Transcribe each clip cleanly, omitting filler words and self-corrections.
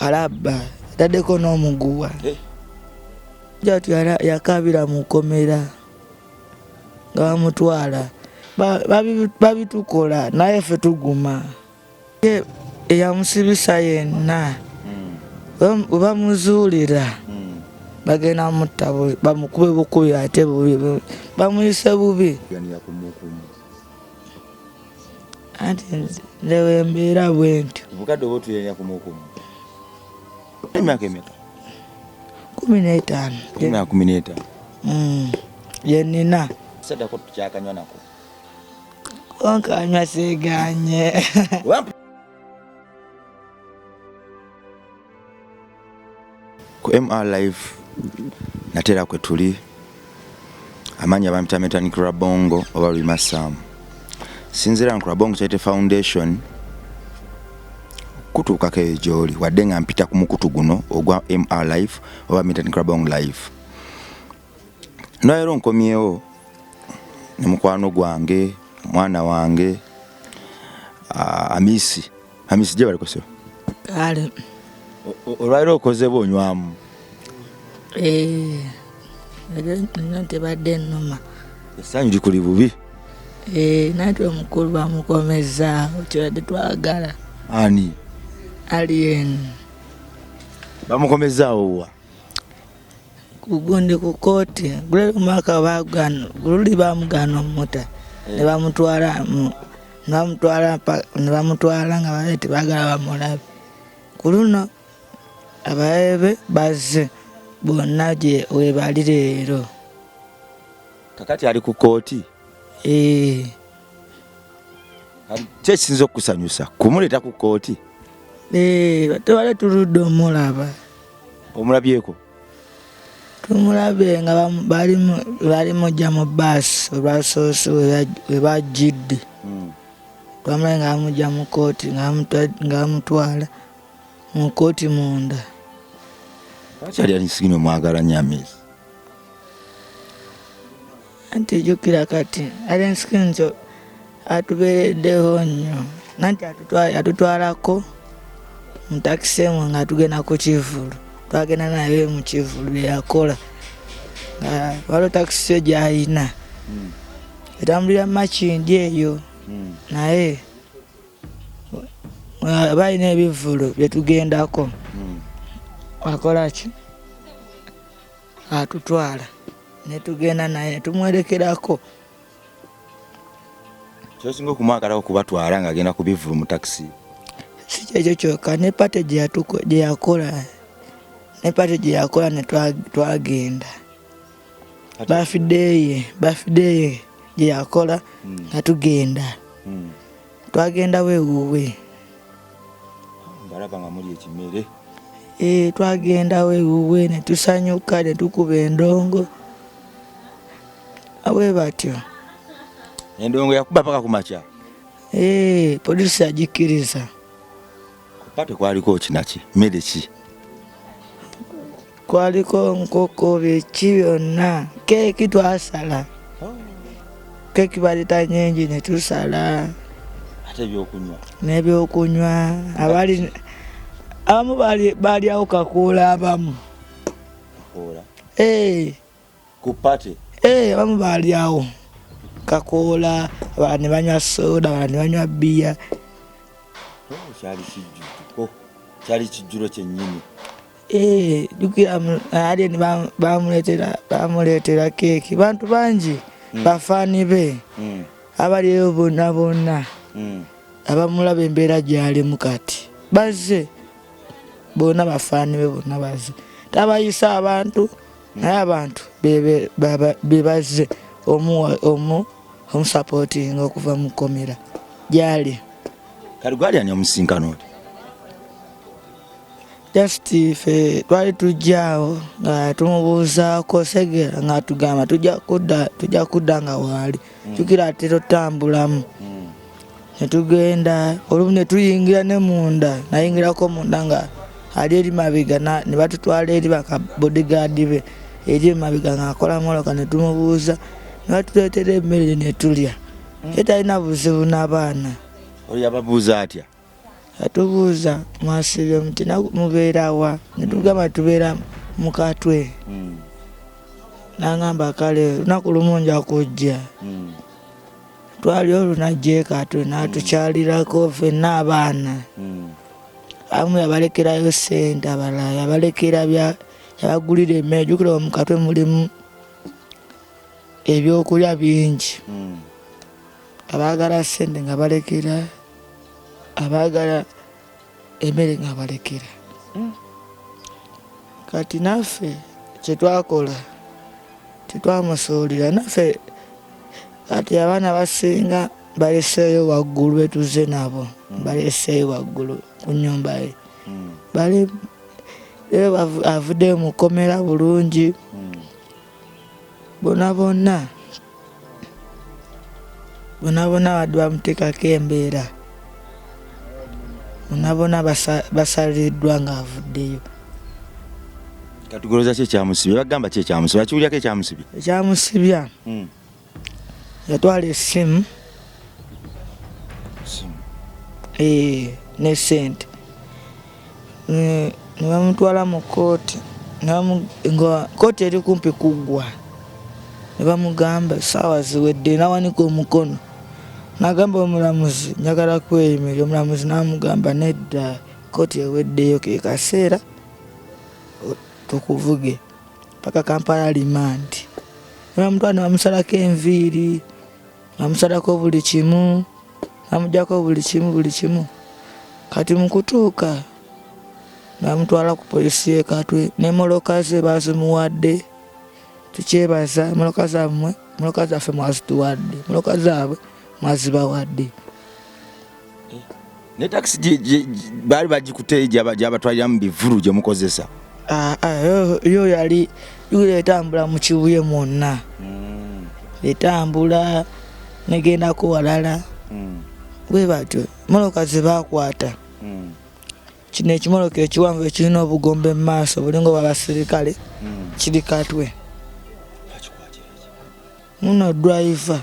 Kalabba ataddeko n'omuguwa. Jatu yakabira mu kkomera nga bamutwala. Babitukola naye ffe tuguma. Eyamusibisa yenna bwe bamuzuulira bagenda mutta, bamukube bukubi ate bubi, bamuyise bubi. Anti nze wembeera bwentyo. Obukadde oba otuyanya kumukumu. Emyaka emeka? 15. Emyaka 15. Gye nnina. Saddako tukyakanywa nako. Onkanywa seeganye. Ku MR Live natera kwe tuli, amannya bampita Metanik Rabongo oba Rima Sam. Sinziira ku Rabongo Charity Foundation kutuukako eyo gy'oli, wadde nga mpita ku mukutu guno ogwa MR Live oba Metanik Rabongo Live. Nolwaleero nkomyewo ne mukwano gwange, mwana wange, Amisi. Amisi, gye baliko sebo? Kale. Olwaleero okoze bw'onywamu? Nnyo tebadde ennuma. Essanyu likuli bubi. Nanti omukulu bamukomezaawo, kyebadde twagala. Ani? Alien. Bamukomezaawo wa? Kugundi ku kooti. Gulali omwaka bagana, luli bamugaana omuta ne bamutwala ne bamutwala nga babe tebagala bamulabe. Ku luno ababe be bazze bonna gye webali leero. Kakati ali ku kooti? Eh. Ki ekisinza okukusanyusa? Kumuleeta ku kooti? Eh, tebale tuludde omulaba. Omulabyeko? Tumulabe nga bali mujja mu baasi olwasoose we bajjidde. Twamulabe nga bamujja mu kooti, nga bamutwala mu kooti munda. Lwaki Alien Skin omwagala nnyo, Amisi? Anti jjukira kati Alien Skin atubeereddewo nnyo, nanti atutwalako mu takisi emu nga tugenda ku kivvulu. Twagenda naye mu kivvulu bye yakola, nga waliwo takisi gy'alina etambulira Makindye eyo, naye balina ebivvulu bye tugendako, akola ki, atutwala ne tugenda naye ne tumwerekerako. Kyosinga okumwagalako kubatwala ng'agenda ku bivvulu mu takisi? Si kyekyo kyokka, ne party gye yakola, ne party gye yakola ne twagenda. Birthday ye, birthday ye gye yakola nga tugenda. Twagenda weewuwe. Mbalaba nga muli ekimere. Eh, twagenda weewuwe ne tusanyuka ne tukuba endongo. Bwe batyo. Endongo yakuba paka ku makya? Eh, poliisi yagikkiriza. Ku party kwaliko ki naki? Mmere ki? Kwaliko nkoko, biki byonna, keeki twasala. Keeki baleeta nnyingi ne tusala. Ate ebyokunywa? N'ebyokunywa, abali abamu balyawo kakoola abamu. Kakoola? Eh. Ku party? Eh, abamu balyawo kakoola, abalala ne banywa soda, abalala ne banywa bbiya. Oh, kyali kijjuko, kyali kijjulo kyennyini. Eh, jjukira Alien bamuleetera keeki, bantu bangi bafaani be abaliyo bonna bonna abamulaba embeera gy'alimu kati bazze bonna, bafaani be bonna bazze. Tabayisa abantu, naye abantu be bazze omusupportinga okuva mu kkomera gy'ali. Kati gwali ani omusinkano oti? Just ffe twali tujja awo nga tumubuuzaako segera, ng'atugamba tujja kudda nga waali. Jjukira atera otambulamu. Ne tugenda olumu ne tuyingira ne munda, nayingirako munda nga ali eri mabega, ne batutwala eri baka bodyguard be eri emabega ng'akola mmotoka, ne tumubuuza ne batuleetera emmere ne tulya. Ye talina buzibu n'abaana. Oyo yababuuza atya? Atubuuza mwasibye muti mubeerawa, netugamba tubeera mukatwe. Nangamba kale lunaku lumu nja kujja. Twali olwo najja ekatwe n'atukyalirako ffenna abaana. Abamu yabalekerayo ssente, abalala yabalekera yabagulira emmere. Jjukira mu katwe mulimu ebyokulya bingi. Abaagala ssente nga balekera, abaagala emmere nga balekera. Kati naffe kyetwakola tetwamusuulira naffe. Kati abaana basinga baleseeyo waggulu, betuze nabo baleseeyo waggulu ku nnyumba ye. Bali leero avuddeyo mu kkomera bulungi. Bonna bonna bonna bonna badde bamuteekako embeera, bonna bonna basaliddwa ng'avuddeyo. Kati goloza ki ekyamusibya? Bagamba ki ekyamusibya? Bakiwulyako ekyamusibya? Ekyamusibya, yatwala essimu ne ssente ne bamutwala mu kkooti, nga kkooti eri kumpi kuggwa, ne bamugamba essaawa ziwedde, n'awanika omukono n'agamba omulamuzi njagala kweyimirira. Omulamuzi n'amugamba nedda, kkooti eweddeyo, ke kaseera tukuvuge paka Kampala limandi. Ne bamutwala ne bamusalako enviiri, bamusalako buli kimu, bamugyako buli kimu buli kimu. Kati mu kutuuka bamutwala ku poliisi y'e Katwe n'emmoloka ze bazimuwadde. Tukyebaza emmoloka zammwe, emmoloka zaffe mwazituwadde, emmoloka zaabwe mwazibawadde. Ne takisi baali bagikutte gyabatwalira mu bivulu gye mukozesa? Yo yali etambula mu Kibuye mwonna, etambula negendako walala. Bwe batyo mmotoka ze baakwata, kino ekimotoka ekiwanvu ekirina obugombe mu maaso bulinga obw'abasirikale, kiri Katwe muno. Driver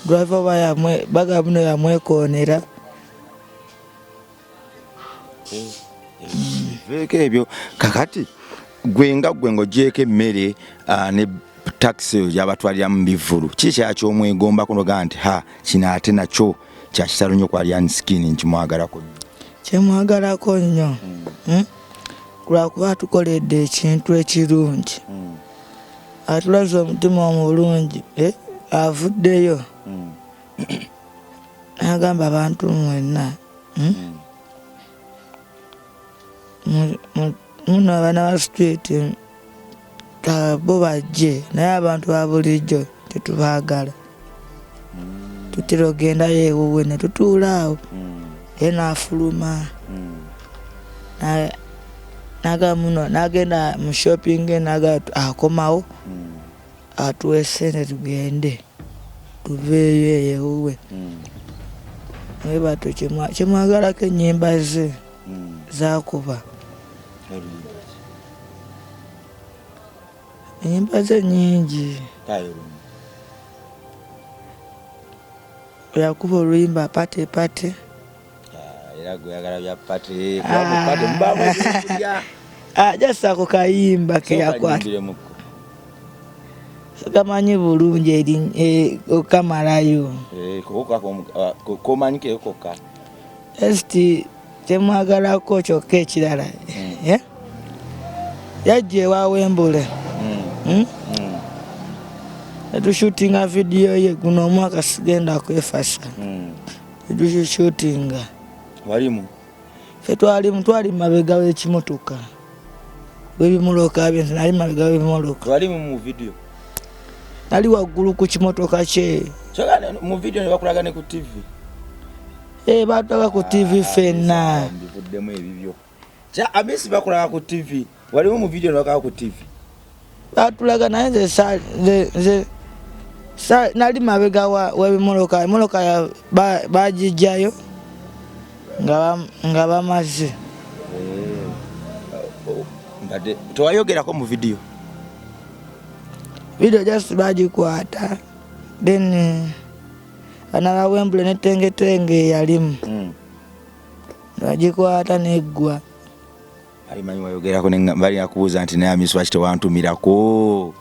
driver baga buno yamwekoonera. Veeko ebyo. Kakati gwe nga gwe ng'ogyeko emmere ne takisi eyo gyabatwalira mu bivvulu, ki kyakyomwegombako nogaa nti ha kino ate nakyo kyakitalo nnyo kwa Alien Skin, nkimwagalako nnyo? Kyemwagalako nnyo, lwakuba atukoledde ekintu ekirungi, atulaze omutima omulungi, avuddeyo n'agamba abantu mwenna, muno abaana ba street bo bajje, naye abantu ba bulijjo tetubaagala. Tutera ogendayo ewuwe ne tutuula awo, ye n'afuluma n'agamba muno, n'agenda mu shopping, n'agamba akomawo atuwe ssente tugende tuveeyo eyo ewuwe. Naye batyo kyemwagalako ennyimba ze zakuba, ennyimba ze nnyingi. Yakuba oluyimba "Party Party". Era gweyagala bya party, kuba mu party mubaamu ebyokulya. Just ako kayimba keyakwata. Sikamanyi bulungi eri okamalayo. Komanyi keyo kokka. Just kyemwagalako kyokka ekirala, yajja ewa Wembule, netushutinga vidiyo ye. Guno omwaka sigenda kwefasa, netushutinga. Walimu? Fe twalimu, twali mabega w'ekimotoka w'ebimoloka bye. Nze nali mabega w'ebimoloka. Walimu mu vidiyo? Nali waggulu ku kimotoka kye. Mu vidiyo ne bakulaga ne ku TV? Batulaga ku TV ffenna. Bivuddemu ebibyo. Amisi bakulaga ku TV, walimu mu vidiyo ne bakulaga ku TV? Batulaga, naye nze nali mabega w'ebimoloka. Emmotoka bagijjayo nga bamaze. Mbadde tewayogerako mu vidiyo? Vidiyo just bagikwata, then ana bawembule ne Tengetenge yalimu. Nebagikwata neggwa. Alimanyi wayogerako bali nakubuuza nti naye Amiisi lwaki tewantumirako?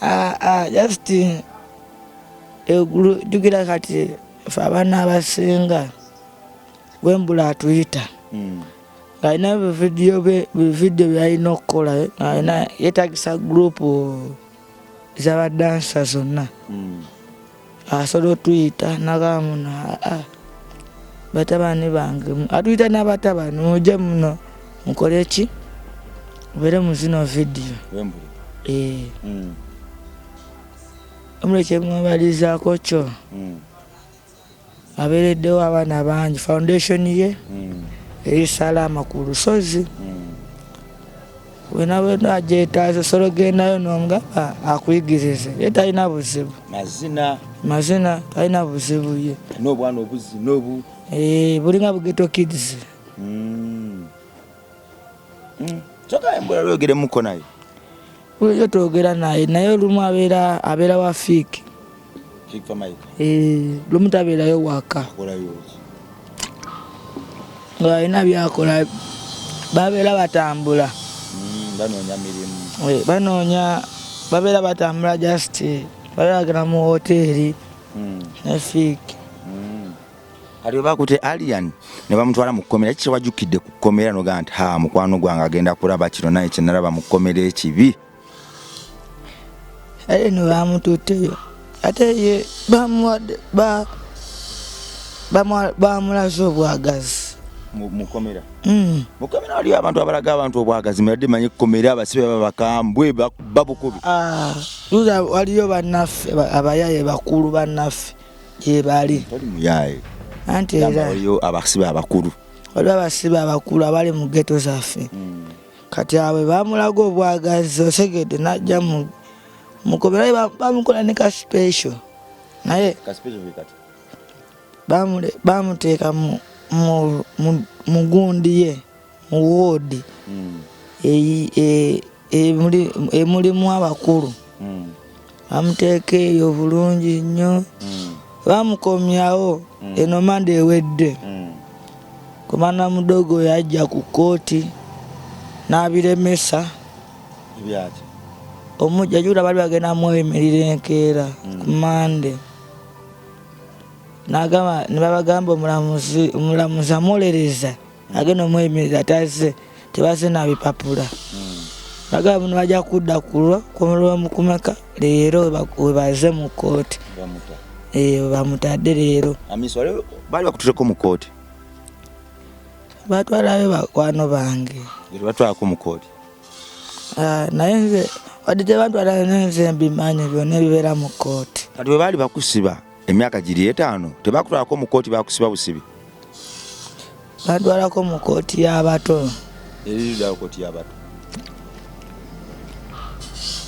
Ah, ah, just egulu jjukira kati fe abaana abasinga wembula atuyita ng'alina bividiyo byalina okukola, alina yeetagisa gurupu z'abadansa zonna. Asobola otuyita nagamba muno, aa batabani bange, atuyita n'abatabani, mujje muno mukole ki, mubeere mu zino vidiyo. Omule kyemwebalizaako kyo abeereddewo abaana bangi, foundation ye eri Salaama ku lusozi. Wena wena agyetaaze osobola ogendayo n'omugamba akuyigirize, ye talina buzibu. Mazina. Mazina talina buzibu ye. N'obwana obuzina obu. Bulinga bu ghetto kids. Kyokka embula lwogeremuko naye. Bulijjo twogera naye, naye olumu abeera wa Fiiki. Lumu tabeerayo waka. Nga alina byakola, babeera batambula. Banoonya mirimu. Banoonya, babeera batambula just babeera bagenda mu woteeri ne Fiiki. Kati bwe bakutte Alien ne bamutwala mu kkomera, kiki kyewajjukidde ku kkomera n'ogamba nti ha mukwano gwange agenda kulaba kino naye kye nalaba mu kkomera ekibi? Alien bamututteyo ate ye bamulaze obwagazi. Mu kkomera? Mu kkomera waliyo abantu abalaga abantu obwagazi, mbadde manyi kkomera abasibe baba bakambwe babukubi. Luza waliyo bannaffe abayaye bakulu bannaffe gye bali. Toli muyaye. Anti era waliyo abasibe abakulu. Waliwo abasibe abakulu abali mu ghetto zaffe. Kati abo bamulaga obwagazi osegedde n'ajja mu kkomera, bamukola ne ka special. Naye ka special ke kati? Bamuteeka mu gundi ye, mu woodi emulimu abakulu. Bamuteeka eyo bulungi nnyo. Bamukomyawo eno manda ewedde. Komanda mudogo yajja ku kkooti n'abiremesa. Ebyaki? Omujja jjukira baali bagenda mweyimirira enkeera ku Mande. N'agamba ne babagamba omulamuzi amuwolereza agenda omweyimirira tazze, tebazze na bipapula. Bagamba muno bajja kudda ku lwo lw'omukumeka leero we bazze mu kkooti. Bamutadde leero. Amisi, baali bakututteko mu kkooti? Batwalayo bakwano bange. Tebatwalako mu kkooti? Naye nze wadde tebantwalayo naye nze mbimanyi byonna ebibeera mu kkooti. Kati bwe baali bakusiba emyaka giri 5 tebakutwalako mu kkooti, bakusiba busibi? Bantwalako mu kkooti y'abato. Eri ddala kkooti y'abato?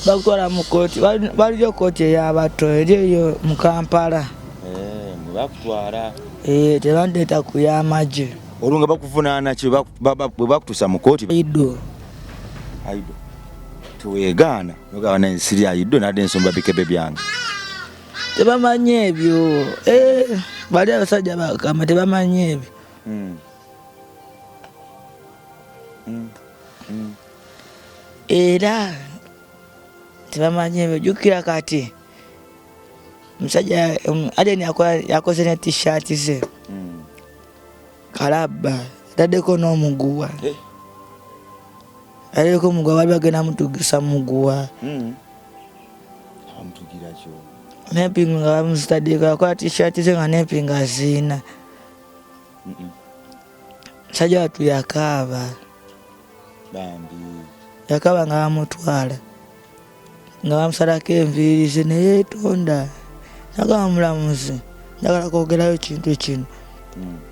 Bakutwala mu kkooti, waliyo kkooti ey'abato eri eyo mu Kampala. Mwe bakutwala? Tebandeeta ku y'amagye. Olwo nga bakuvunaana ki bwe bakutuusa mu kkooti? Aido. Aido. Teweegaana, nogamba naye siri aido nadde nsomba bikebe byange. Tebamanyi ebyo. Bali abasajja bagamba tebamanyi ebyo. Era tebamanyi ebyo. Jjukira kati musajja Alien yakoze ne t-shirt ze. Kalabba ataddeko n'omuguwa. Ataddeko omuguwa, bali bagenda mutugisa muguwa. Bamutugira ki? N'empingu nga bamuzitaddeko, yakola t-shirt ze nga n'empingu aziina. Musajja wattu yakaaba. Bambi. Yakaaba nga bamutwala. Nga bamusalako enviiri ze ne yeetonda. Nagamba mulamuzi, njagala kwogerayo kintu kino.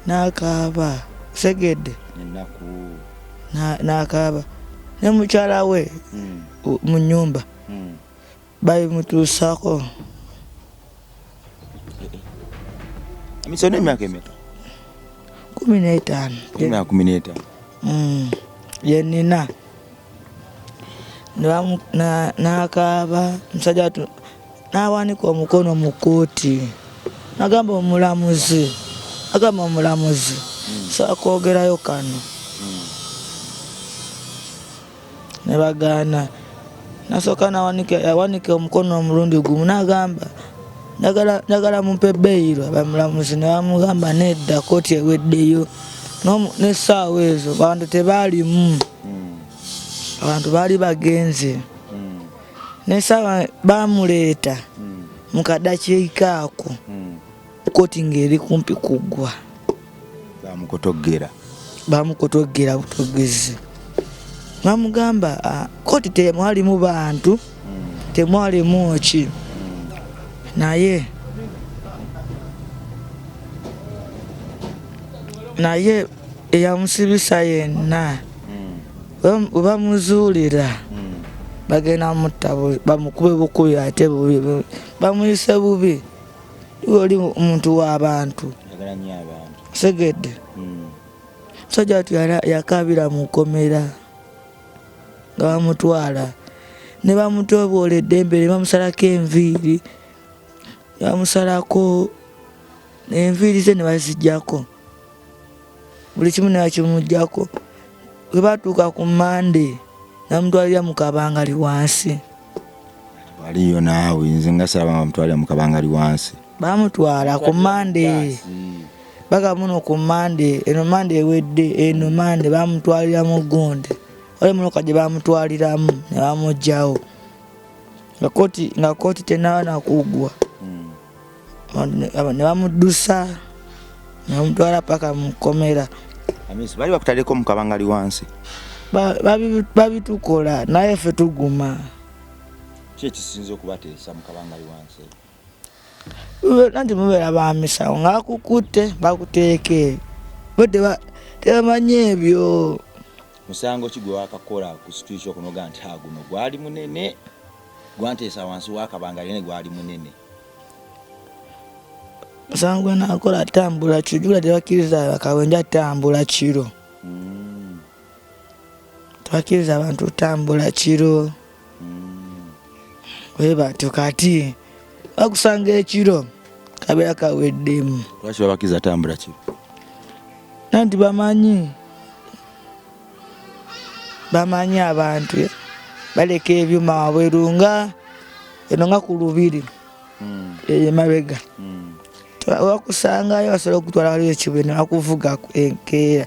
N'akaaba, segedde. Ennaku. N'akaaba. Ne mukyala we mu nnyumba. Babimutuusaako. Amisi olina emyaka emeka? 15. Emyaka 15. Gye nnina. N'akaaba, musajja wattu n'awanika omukono mu kkooti. N'agamba omulamuzi, Sobola kwogerayo kano. Ne bagaana. Nasooka nawanika omukono omulundi gumu n'agamba njagala mumpe beyiro. Abamulamuzi ne bamugamba nedda, kooti eweddeyo. N'essaawa ezo abantu tebaalimu, abantu baali bagenze. N'essaawa bamuleeta mu kadakiika ako, kooti ng'eri kumpi kuggwa. Bamukotogera. Bamukotogera butogezi. Bamugamba kooti temwalimu bantu, temwalimu ki, naye eyamusibisa yenna bwe bamuzuulira bagenda mutta, bamukube bukubi ate bubi, bamuyise bubi. Iwe oli omuntu w'abantu, segedde. Musajja watu yakabira mu kkomera nga bamutwala ne bamutoboola eddembe, ne bamusalako enviiri, ne bamusalako enviiri ze ne baziggyako, buli kimu ne bakimuggyako. Bwe batuuka ku Mande namutwalira mu kabangali wansi. Waliyo naawe, nze nga siraba nga bamutwalira mu kabangali wansi. Bamutwala ku Mande baga muno ku Mande, eno Mande ewedde, eno Mande bamutwalira mu gundi, waliwo emmotoka gye bamutwaliramu ne bamuggyawo nga kooti tennaba na kuggwa, ne bamuddusa ne bamutwala paka mu kkomera. Bali bakutaddeko mu kabangali wansi? Babitukola naye ffe tuguma. Ki ekisinze okubateesa mu kabangali wansi? Nanti mubeera ba misango, ng'akukutte bakuteeka eyo, bo tebamanyi ebyo. Musango ki gwe wakakola ku street okunoga nti guno gwali munene, gwanteesa wansi w'akabangali ne gwali munene? Musango gwe nakola tambula kiro, tebakkiriza bakawenja tambula kiro. Tebakkiriza abantu tambula kiro. Bwe batyo kati bakusanga ekiro kabeera kaweddemu. Lwaki babakkiriza tambula kiro? Nanti bamanyi abantu baleka ebyuma wabweru nga eno nga ku Lubiri eyo emabega. Bakusangayo basobola okutwala waliwo ekibuye ne bakuvuga enkeera.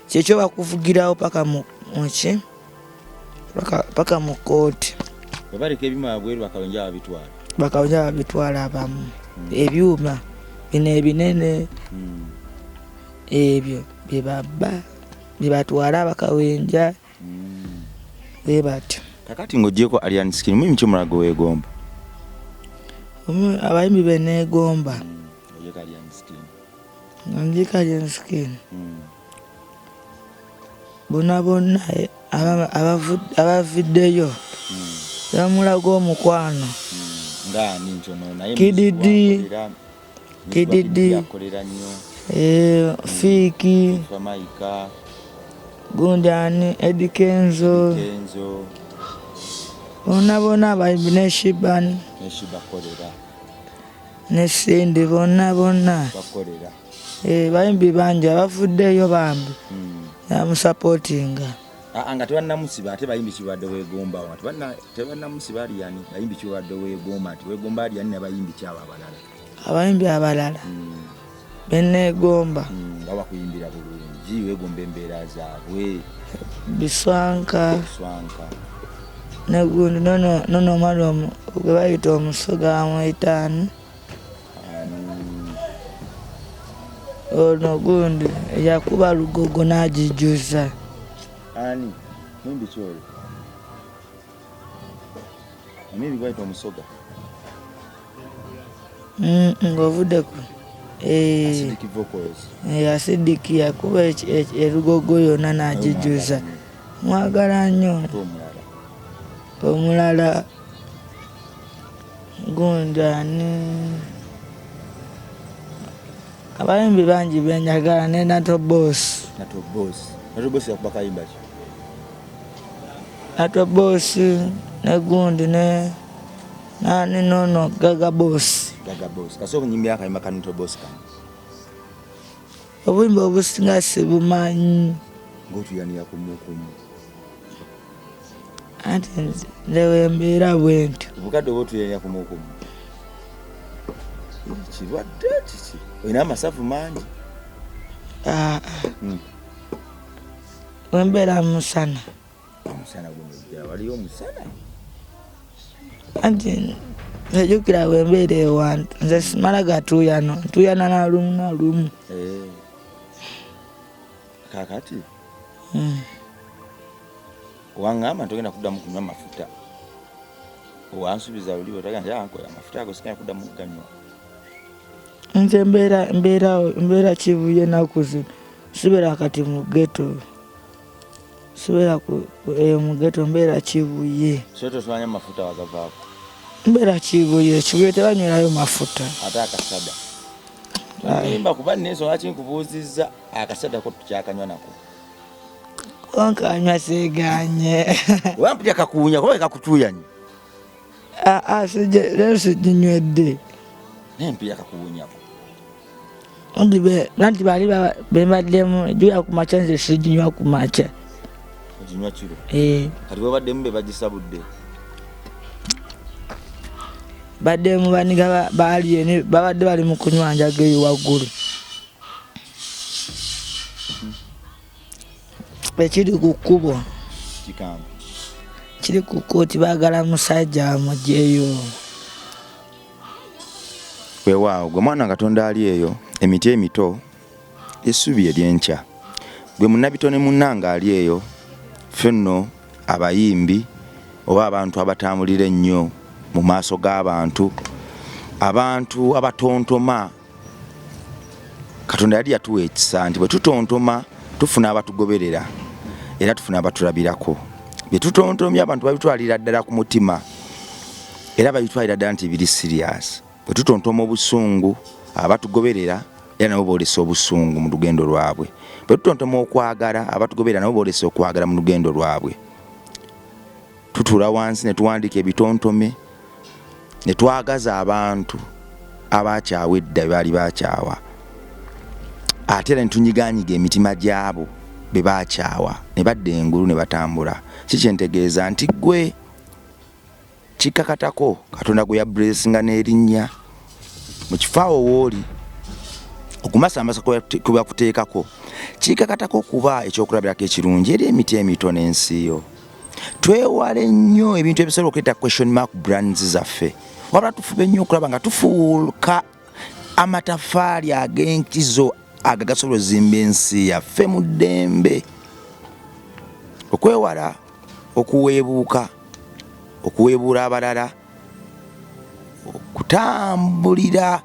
Kyekyo bakuvugirawo paka muki paka mu kkooti. Bwe baleka ebyuma wabweru bakawenja babitwala? Bakawenja babitwala abamu. Ebyuma bino ebinene ebyo bye babba bye batwala abakawenja bwe batyo. Kakati ng'oggyeko Alien Skin, muyimbi ki omulala gwe weegomba? Abayimbi be neegomba. Oggyeko Alien Skin. Ng'oggyeko Alien Skin. Bonna bonna abavuddeyo bamulaga omukwano. Kididi, Kididi, Fiiki, gundi ani, Eddy Kenzo, bonna bonna abayimbi ne Sheebah ne Cindy bonna bonna. Bayimbi bangi abavuddeyo bambi bamusapootinga. Nga tebannamusiba ate bayimbi ki babadde weegomba? Nga tebannamusiba Alien, bayimbi ki babadde weegomba? Nti weegomba Alien n'abayimbi ki abo abalala? Abayimbi abalala beneegomba nga bakuyimbira bulungi, weegomba embeera zaabwe. Biswanka. Biswanka. Ne gundi nono omwana gwe bayita omusoga bamuyita ani? Ono gundi yakuba Lugogo n'agijjuza. Ani? Muyimbi ki oyo? Omuyimbi gwayita omusoga? Ng'ovudde ku Acidic Vocals. Acidic yakuba erugogo yonna n'agijjuza. Mwagala nnyo. Ate omulala? Omulala gundi ani? Abayimbi bangi benjagala ne Nato Boss. Nato Boss. Nato Boss yakuba kayimba ki? Nato Boss ne gundi ne nani nono Gaga Boss. Gaga Boss. Kasooka nyimbira akayimba ka Nato Boss kano. Obuyimba obusinga sibumanyi. Ng'otuyanira kumukumu. Anti nze wembeera bwentyo. Obukadde oba otuyanira kumukumu. Kirwadde kiki? Olina amasavu mangi. Ah, ah. Wembeera musana. Omusana guno waliyo omusana? Anti nzijukira bwembeera ewantu nze simala gatuuyano, ntuuyana na lumu na lumu. Eh. Kaakati waŋŋamba nti ogenda kuddamu kunywa mafuta, wansuubiza luli bw'otagamba nti anko amafuta ago sigenda kuddamu kuganywa. Nze mbeera Kibuye ennaku zino, sibeera kati mu ghetto, sibeera mu ghetto, mbeera Kibuye. So toswanya mafuta wagavaako? Mbeera Kibuye, Kibuye tebanywerayo mafuta. Ate akasada nimba kuba nensonga kinkubuuzizza, akasada ko tukyakanywa nako? Onkanywa seeganye. Wampulya kakuwunya kuba kakutuuyanye. Leero siginywedde. Naye mpulya kakuwunyako. Anti bali bembaddemu juya ku makya, nze siginywa ku makya. Oginywa kiro? Eh. Kati webaddemu be bagisabudde? Baddemu baniga baali babadde bali mu kunywa njaga eyo waggulu. Ekiri ku kkubo. Kikamba. Kiri ku kkooti, baagala musajja amugyeyo. Weewaawo gwe mwana Katonda ali eyo, emiti emito essuubi ery'enkya. Gwe munnabitone munnange ali eyo, ffe nno abayimbi oba abantu abatambulira ennyo mu maaso g'abantu, abantu abatontoma, Katonda yali yatuwa ekisa nti bwe tutontoma tufuna abatugoberera era tufuna abatulabirako. Bye tutontomye abantu babitwalira ddala ku mutima era babitwalira ddala nti biri serious. Bwe tutontoma obusungu, abatugoberera era nabo boolesa obusungu mu lugendo lwabwe. Bwe tutontoma okwagala, abatugoberera nabo boolesa okwagala mu lugendo lwabwe. Tutuula wansi ne tuwandiika ebitontome ne twagaza abantu abakyawa edda bye baali bakyawa, ate era ne tunyigaanyiga emitima gy'abo be bakyawa ne badda engulu ne batambula. Si kyentegeeza nti ggwe kikakatako Katonda gwe yabulesinga n'erinnya mu kifo awo w'oli okumasambasa kwe bakuteekako, kikakatako okuba ekyokulabirako ekirungi eri emiti emito n'ensi yo. Twewale nnyo ebintu ebisobola okuleeta question mark brands zaffe, wabula tufube nnyo okulaba nga tufuuka amatafaali ag'enkizo ago agasobola ozimba ensi yaffe mu ddembe, okwewala okuweebuuka, okuweebuula abalala, okutambulira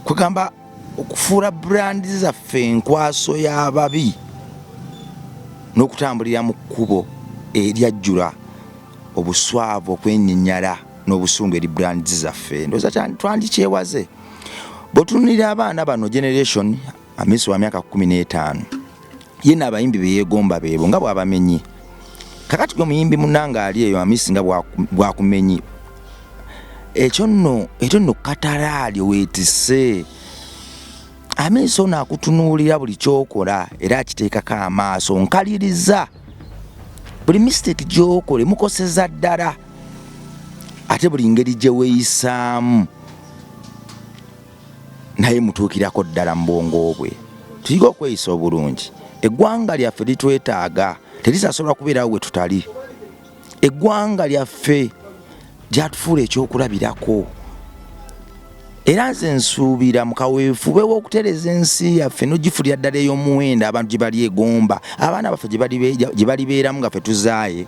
kwegamba okufuula brand zaffe enkwaso y'ababi n'okutambulira mu kkubo eryajjula obuswavu, okwenyinyala n'obusungu eri brand zaffe. Ndowooza twandikyewaze. Bw'otunuulira abaana bano generation Amisi wa myaka 15 ye n'abayimbi be yeegomba beebo nga bw'abamenye. Kakati gwe muyimbi munnange ali eyo, Amisi nga bwakumenye, ekyo nno ekyo nno katalaali weetisse. Amisi ono akutunuulira buli ky'okola era akiteekako amaaso, nkaliriza buli mistake gy'okola emukoseza ddala, ate buli ngeri gye weeyisaamu naye mutuukirako ddala mu bwongo bwe. Tuyige okweyisa obulungi. Eggwanga lyaffe litwetaaga, terisasobola kubeerawo we tutali. Eggwanga lyaffe lyatufuula ekyokulabirako, era nze nsuubira mu kaweefube w'okutereeza ensi yaffe n'ogifulira ddala ey'omuwendo abantu gye balyegomba, abaana baffe gye balibeeramu nga ffe tuzaaye,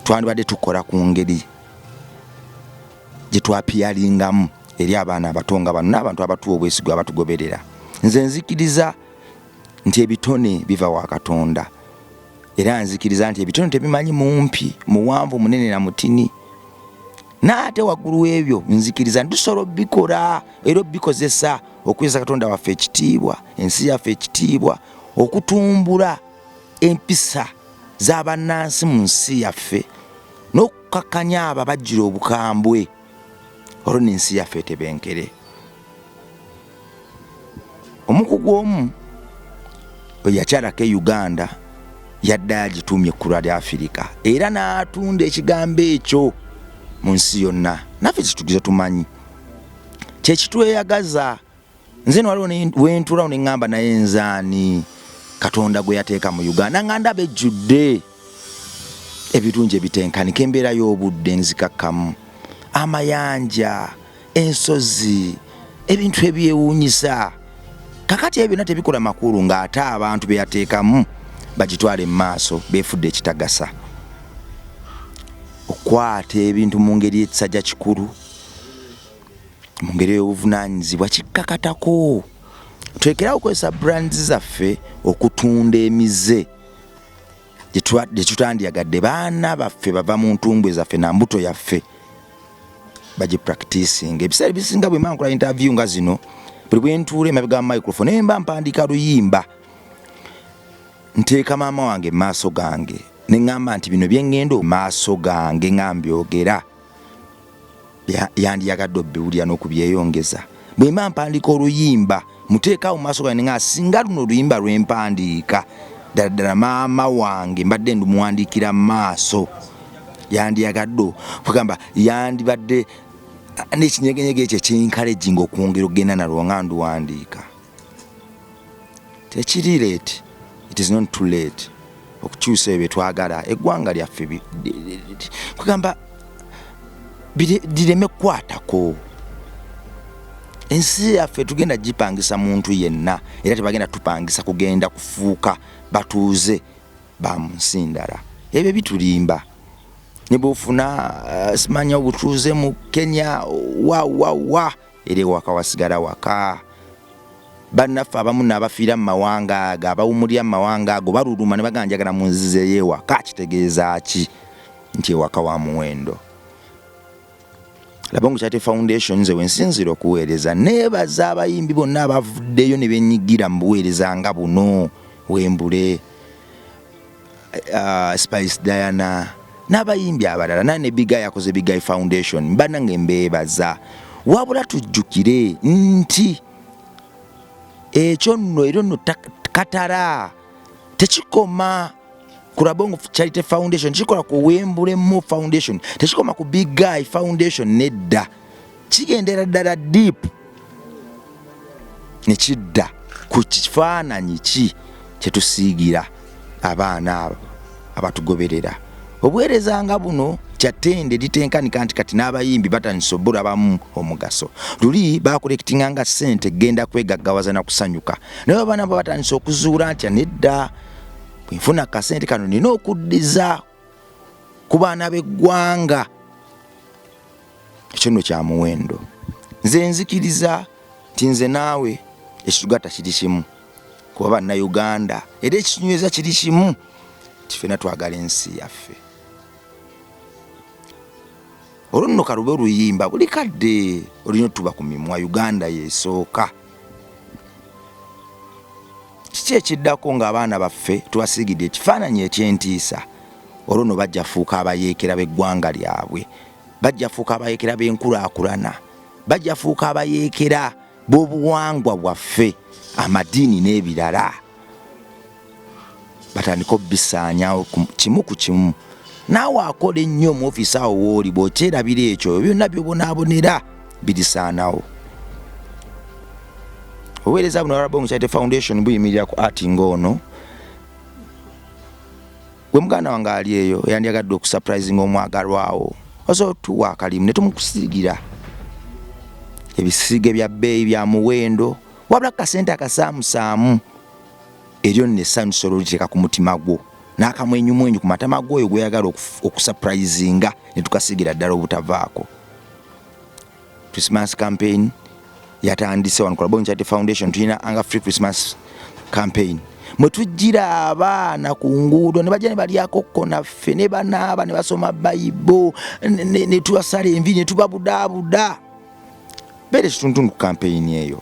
twandibadde tukola ku ngeri gye twapiyalingamu eri abaana abato nga bano n'abantu abatuwa obwesigwa abatugoberera. Nze nzikiriza nti ebitone biva wa Katonda, era nzikiriza nti ebitone tebimanyi mumpi, muwanvu, munene na mutini. N'ate waggulu w'ebyo nzikiriza nti tusobola obikola era obikozesa okuweesa Katonda waffe ekitiibwa, ensi yaffe ekitiibwa, okutumbula empisa z'abannansi mu nsi yaffe n'okukakkanya abo abajjira obukambwe, olwo n'ensi yaffe etebenkere. Omukugu omu yakyalako e Uganda yadde agituumye ekkula lya Afirika era n'atunda ekigambo ekyo mu nsi yonna. Naffe kitugize tumanyi kyekitweyagaza. Nze no waliwo wentulawo ne ŋŋamba, naye nzaani Katonda gwe yateeka mu Uganda nga ndaba ejjudde ebirungi ebitenkanika, embeera y'obudde nzikakkamu, amayanja, ensozi, ebintu ebyewuunyisa. Kakati ebyo byonna tebikola makulu ng'ate abantu be yateekamu bagitwala emaaso beefudde ekitagasa. Okukwata ebintu mu ngeri ekisajja kikulu, mu ngeri ey'obuvunaanyizibwa, kikkakatako tulekerawo okukozesa brands zaffe okutunda emize gye tutandyagadde baana baffe bava mu ntumbwe zaffe na mbuto yaffe bagipracticing. Ebiseera ebisinga bwe mba nkola interview nga zino, buli bwe ntuula emabega wa microphone naye mba mpandiika luyimba, nteeka maama wange mu maaso gange ne ŋŋamba nti bino bye ŋŋenda maaso gange nga mbyogera yandiyagadde obiwulira n'okubyeyongeza. Bwe mba mpandiika oluyimba, muteekaawo mu maaso gange nga singa luno oluyimba lwe mpandiika ddala ddala maama wange mbadde ndumuwandiikira mu maaso, yandiyagadde kugamba yandibadde n'ekinyegenyege ekyo ekinkalejinga okwongera okugenda nalwo nga nduwandiika. Tekiri late, it is not too late okukyusa ebyo byetwagala eggwanga lyaffe kugamba lireme kukwatako. Ensi yaffe tugenda gipangisa muntu yenna, era tebagenda tupangisa kugenda kufuuka batuuze ba mu nsi ndala. Ebyo bitulimba. Ne bwofuna simanya obutuuze mu Kenya wa wa wa, era ewaka wasigala waka. Bannaffe abamu n'abafiira mu mawanga ago, abawumulira mu mawanga ago, baluluma ne bagamba njagala munzizeeyo ewaka. Kitegeeza ki? Nti ewaka wa muwendo. Labongo Charity Foundation nze wensinziira okuweereza. Neebaza abayimbi bonna abavuddeyo ne benyigira mu buweereza nga buno, Wembule, Spice Diana n'abayimbi abalala, naye ne Big Eye yakoze Big Eye Foundation. Bannange mbeebaza. Wabula tujjukire nti ekyo nno era nno katara tekikoma ku Rabongo Charity Foundation, kikola ku Wembule Mo Foundation, tekikoma ku Big Eye Foundation, nedda, kigendera ddala deep ne kidda ku kifaananyi ki kyetusiigira abaana abo abatugoberera. Obuweereza nga buno kyattende litenkanika nti kati n'abayimbi batandise obulabamu omugaso. Luli bakolekitinga nga ssente genda kwegaggawaza na kusanyuka, naye abaana bo batandise okuzuula nti nedda, bwenfuna akasente kano nina okuddiza ku baana b'eggwanga. Ekyo nno kya muwendo. Nze nzikiriza nti nze naawe ekitugatta kiri kimu kuba Bannayuganda, era ekitunyweza kiri kimu nti ffenna twagala ensi yaffe. Olwo nno kalube oluyimba buli kadde olina otuba ku mimwa, Uganda yesooka. Kiki ekiddako ng'abaana baffe tubasiigidde ekifaananyi eky'entiisa? Olwo nno bajja fuuka abayeekera b'eggwanga lyabwe, bajja fuuka abayeekera b'enkulaakulana, bajja fuuka abayeekera b'obuwangwa bwaffe, amadiini n'ebirala. Batandika obisaanyawo kimu ku kimu. Naawe akola ennyo mu ofiisi awo wooli, bw'okyerabira ekyo, byonna by'obonaabonera birisaanawo. Obuweereza buno Rabongo Charity Foundation buyimirira ku art ng'ono gwe muganda wange ali eyo yandyagadde okusurprisinga omwagalwawo, osobola otuwa akalimu ne tumukusiigira ebisiige bya bbeeyi bya muwendo, wabula kasente akasaamusaamu eryo nno essanyu tusobola oliteeka ku mutima gwo n'akamwenyumwenyu ku matama g'oyo gw'oyagala okusurprisinga ne tukasiigira ddala obutavaako. Christmas campaign yatandise wano ku Rabongo Charity Foundation. Tulina Hunger Free Christmas campaign mwe tujjira abaana ku nguudo ne bajja ne balyako kko naffe ne banaaba ne basoma Bayibo ne tubasala enviiri ne tubabudaabuda. Beera ekitundutundu ku campaign eyo.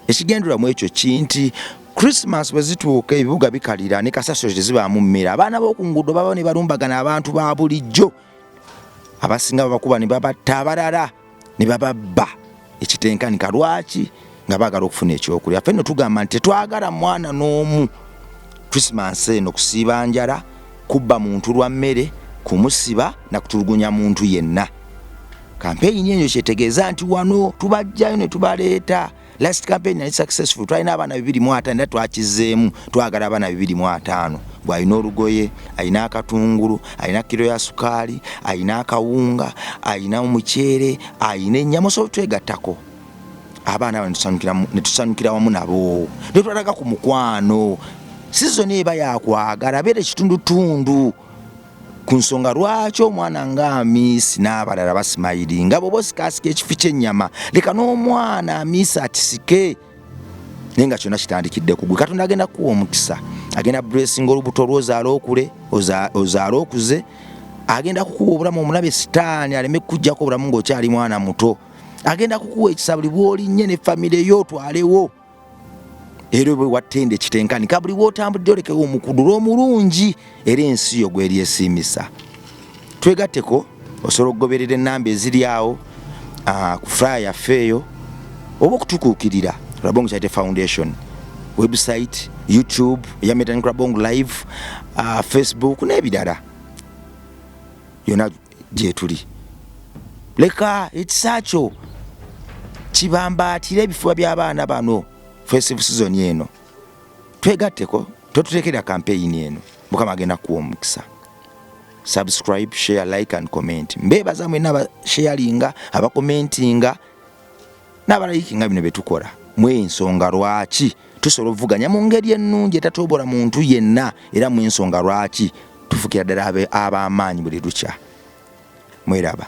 Ekigendererwa mu ekyo ki nti Christmas bwe zituuka ebibuga bikalira ne kasasiro tezibaamu mmere, abaana b'oku nguudo baba ne balumbagana abantu ba bulijjo, abasinga babakuba ne babatta, abalala ne bababba ekitenkanika. Lwaki? Nga baagala okufuna ekyokulya. Ffe nno tugamba nti tetwagala mwana n'omu Christmas eno kusiiba njala, kubba muntu lwa mmere, kumusiba na kutulugunya muntu yenna. Kampeyini eyo kyetegeeza nti wano tubajjayo ne tubaleeta. Last campaign yali successful, twalina abaana 250 era twakizeemu, twagala abaana 250. Bw'alina olugoye, alina akatungulu, alina kiro ya sukaali, alina akawunga, alina omuceere, alina ennyama, osobola otwegattako. Abaana abo ne tusanyukira wamu nabo, ne twalaga ku mukwano. Sizoni eba yakwagala, beera ekitundutundu ku nsonga lwaki omwana nga Amiisi n'abalala basimayiringa. Bw'oba osikaasika ekifi ky'ennyama, leka n'omwana Amiisi akisike, naye nga kyonna kitandikidde ku gwe. Katonda agenda kukuwa omukisa, agenda blessinga olubuto lw'ozaala okule, ozaale okuze, agenda kukuwa obulamu omulabe sitaani aleme kukuggyako obulamu ng'okyali mwana muto. Agenda kukuwa ekisa buli bw'olinnye ne famire yo otwalewo, era bwe wattenda ekitenkanika buli w'otambudde olekewo omukudula omulungi, era ensi yo gw'eryesiimisa. Twegatteko, osobola okugoberera ennamba eziri awo ku flyer yaffe eyo, oba okutukuukirira Rabongo Charity Foundation website, YouTube eya Metanik Rabongo Live, Facebook n'ebirala yonna gyetuli. Leka ekisa kyo kibambaatire ebifuba by'abaana bano festive season eno. Twegatteko, totutekera kampeyini eno. Mukama agenda kuwa omukisa. Subscribe, share, like and comment. Mbeebaza mwenna abasharinga, abakomentinga n'abalayikinga bino bye tukola. Mwensonga lwaki tusobola okuvuganya mu ngeri ennungi etatoobola muntu yenna, era mwensonga lwaki tufukira ddala ab'amaanyi buli lukya. Mweraba.